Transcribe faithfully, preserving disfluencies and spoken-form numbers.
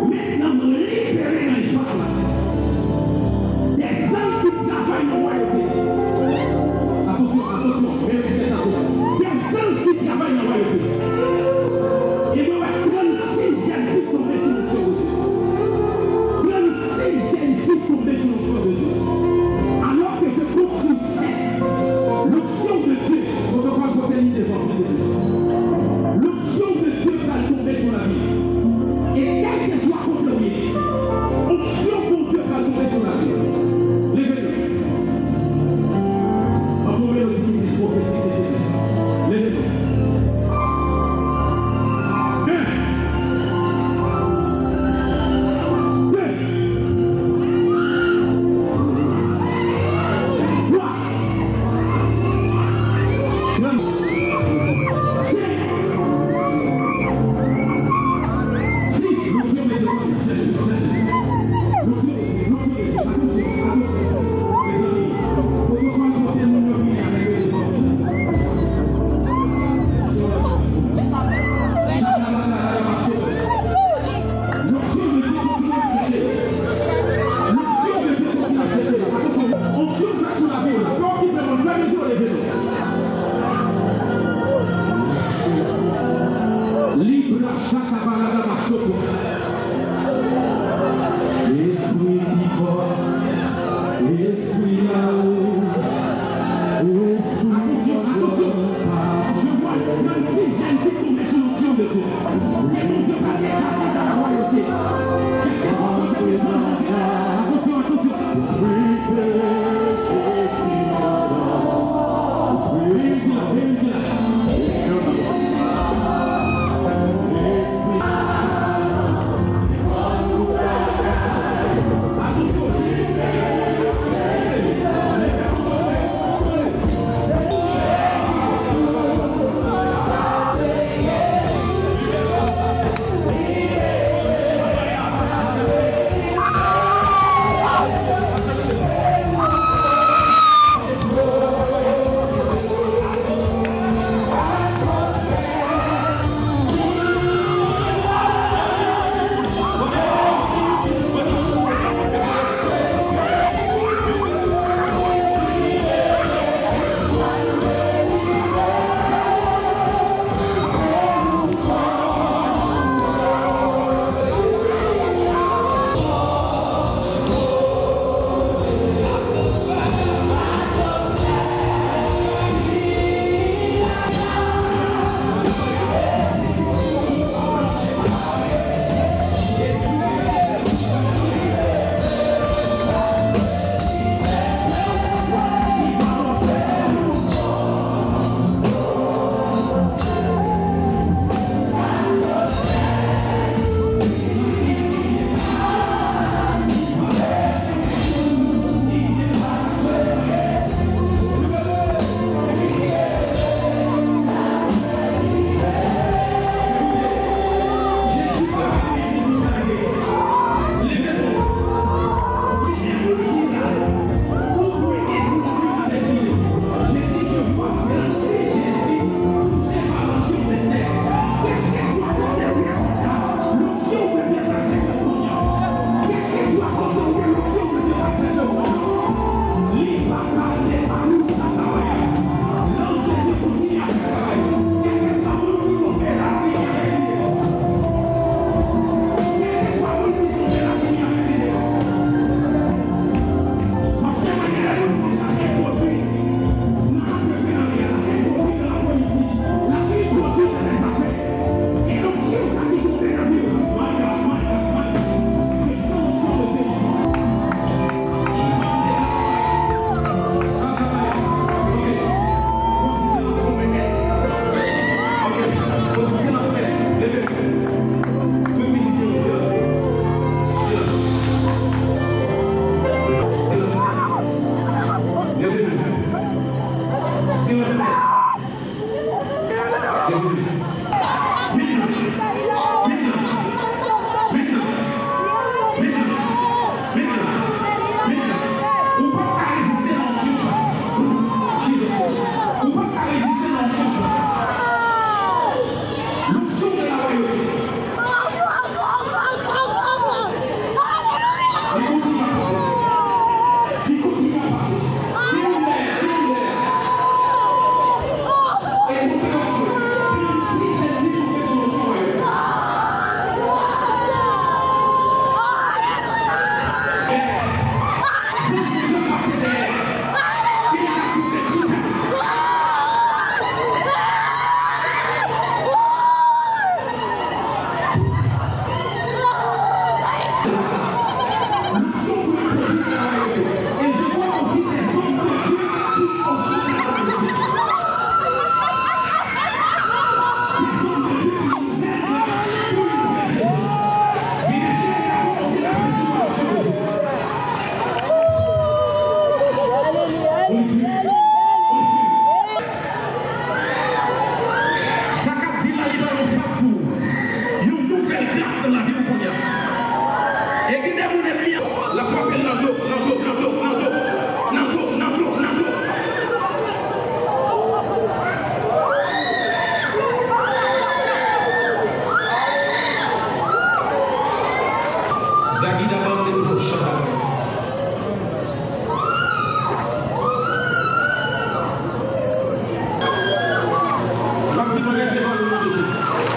Mentnan, m libere nan espas la. Dèzanj ki travay nan wayote. Atansyon, atansyon, rele tèt la tou. Dèzanj ki travay nan wayote. E mwen wè trannsis jèn fi tonbe sou onksyon de Dye. Trannsis jèn fi tonbe sou onksyon de Dye. Alors que je compte sur sept, l'onction de Dieu, protokòl pote li devan, silvouplè. L'onction de Dieu pral tonbe sou lavi. E kèlkeswa kote w ye, onksyon Bondye pral tonbe sou lavi. Leve men. An bon melodi ki plis pwofetik, se se. Leve men. Un. Deux. Twa. Senk. Sis. Loksyon mete kò l. Loksyon mete, loksyon mete. Atansyon, atansyon. Mezanmi, protokòl pote moun yo vini avèk yo devan. Chakabakara. Onksyon de Dye kontinye ap chèche. Onksyon de Dye kontinye ap chèche. Atansyon, onksyon sa sou lavi w la. Pa okipe moun, fèmen je w, leve non. Libra shaka balada masoko. Espri ki fò, Espri a ou, ou sou. Attention, attention. Je vois trente-six jeunes qui tombent sous l'onction de Dieu. Ke Bondye pral rekale dans la royauté. Kèlkeswa kote w ye, attention, attention. Vin ki la, vin ki la. Jezi.